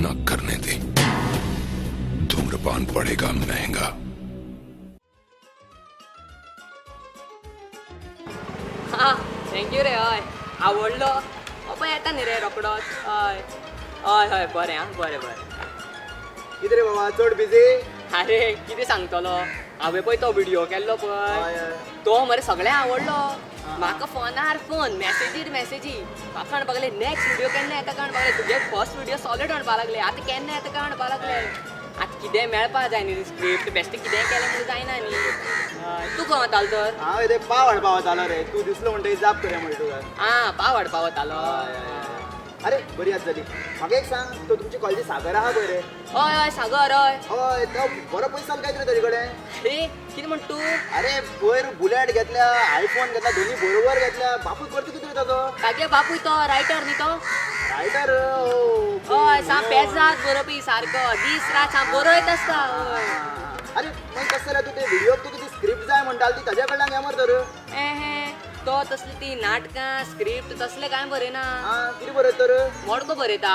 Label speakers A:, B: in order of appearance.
A: ना करने दे। धूम्रपान पड़ेगा महंगा।
B: हा, thank you रे. हय, आवडलो. हो पळय, येता न्ही रे रोकडोच. हय हय हय, बरें आं, बरें बरें.
C: कितें रे बाबा, चड बिजी?
B: अरे, कितें सांगतलो, हांवें पळय तो व्हिडिओ केल्लो पळय, तो मरे सगळ्यांक आवडलो. म्हाका फोनार फोन, मॅसेजीर मॅसेजी. म्हाका म्हणपाक लागले, नेक्स्ट व्हिडिओ केन्ना येता काय म्हणपाक लागले. तुगे फर्स्ट व्हिडिओ सॉलिड म्हणपाक लागले, आतां केन्ना येता काय म्हणपाक लागले. आतां कितें मेळपा जाय न्ही स्क्रिप्ट. बेश्टें कितेंय केलें म्हणून जायना न्ही. हय, तूं खंय वतालो तर?
C: हांव ते पाव हाडपा वतालो रे. तूं दिसलो म्हणटकीर जाप करया म्हणटा तुका.
B: आं, पाव हाडपा वतालो.
C: अरे, बरी याद जाली. म्हाका एक सांग, तो तुमची कॉलेजी सागर आहा पळय रे.
B: हय हय, सागर, हय.
C: हय, तो बरो पयसो जालो काय रे ताजे कडेन?
B: अरे, कितें म्हणटा तूं?
C: अरे, पयर बुलेट घेतल्या, आयफोन घेतला, दोन्ही बरोबर घेतल्या. बापूय करता कितें रे ताजो?
B: तागे बापूय तो रायटर न्ही तो.
C: रायटर?
B: हय, साम पेजाद बरोवपी, सारको दीस रात साम बरयत आसता, हय.
C: अरे, मागीर कशें जाल्यार तूं ते व्हिडियोक तुका ती स्क्रिप्ट जाय म्हणटाली, ती ताज्या कडल्यान घे मरे तर.
B: एहे, तो तसली ती नाटकां स्क्रिप्ट तसलें कांय बरयना.
C: आं, कितें बरयता तर?
B: मडको बरयता.